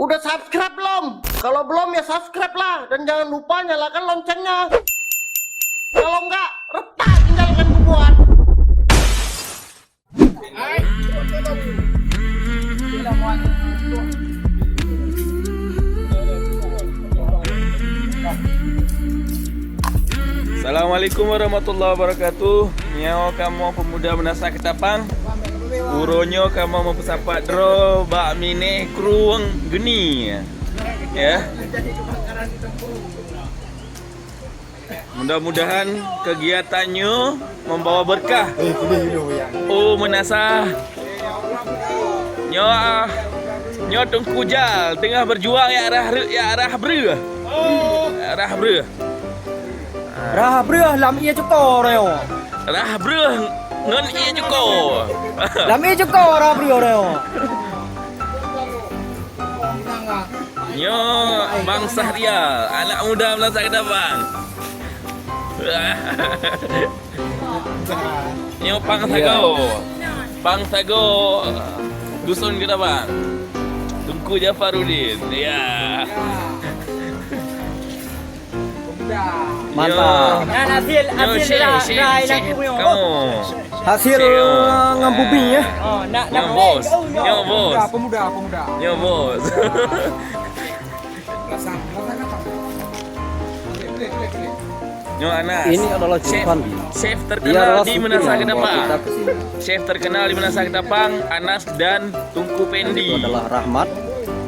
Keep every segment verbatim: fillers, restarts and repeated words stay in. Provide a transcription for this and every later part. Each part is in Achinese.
Udah subscribe belum? Kalau belum, ya subscribe lah, dan jangan lupa nyalakan loncengnya. Kalau enggak, retak tinggalkan kuburan. Assalamualaikum warahmatullahi wabarakatuh. Nyoe kamoe pemuda Meunasah Keutapang. Uroe nyoe kamoe meupeusapat droe bak Minéh Krueng Geuni. Ya. Mudah-mudahan kegiatan nyoe membawa berkah. Oh, Meunasah. Nyoe, nyoe Teungku Jal teungoh berjuang jak rhah re-, jak rhah breuh. Jak rhah breuh. Rhah breuh lam ié cuko nyoe. Rhah breuh ngon ié cuko. Lam ié cuko rhah breuh nyoe. Nyoe Bang Syahrial, anak muda Meunasah Keutapang. Nyoe Pang Sagoe. Pang Sagoe Dusun Keutapang. Teungku Jafaruddin. Ya. Mantap. Nyoe. Dan hasil, nyoe hasil Syekh, lah, Syekh, dah Syekh, laku nyoe. Kamu. Hasil Syekh, ngon bumi, ya. Oh, nak, nak nyoe bos. Nyoe bos. Pemuda, pemuda, pemuda. Nyoe bos. Nyoe Anas. Ini adalah chef, chef terkenal di Meunasah Keutapang. Chef terkenal di Meunasah Keutapang, Anas dan Teungku Pendi. Itu adalah Rahmat.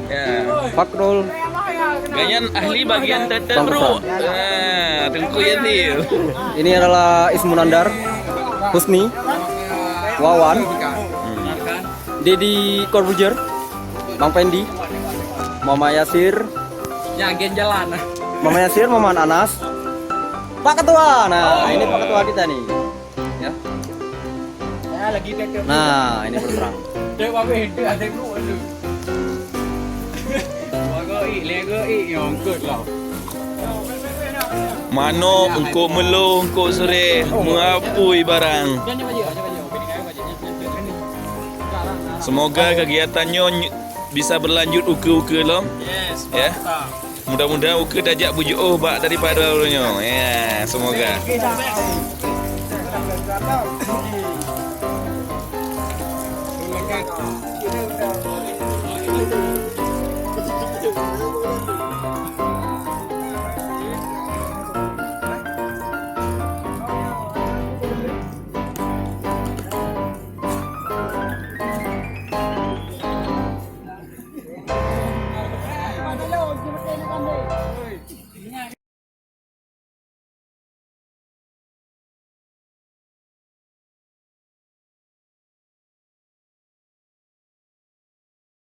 Ya. Fakrul. Gobnyan ahli bagian teuntèe brôk. Ah, Teungku Yatim. Ini adalah Ismunandar, Husni, Wawan, Dedi Corbuzier, Bang Pendi, Mama Yasir. Ya, gen jalan. Mama Yasir, Mama Anas. Pak Ketua. Nah, ini Pak Ketua kita nih. Ya. Ya, lagi tèk-tèk. Nah, ini berperang. Tèk habéh, tèk ada group ada. Dua go i, lhèe go i, nyang angkut lah. Manok, eungkôt meulô, eungkôt seureh, meuapui barang. Semoga kegiatan nyoe ny-, bisa berlanjut ukeue-ukeue lom. Yes, ya. Mantap. Mudah-mudahan ukeue tajak beujiôh bak daripada uroe nyoe. Ya, semoga.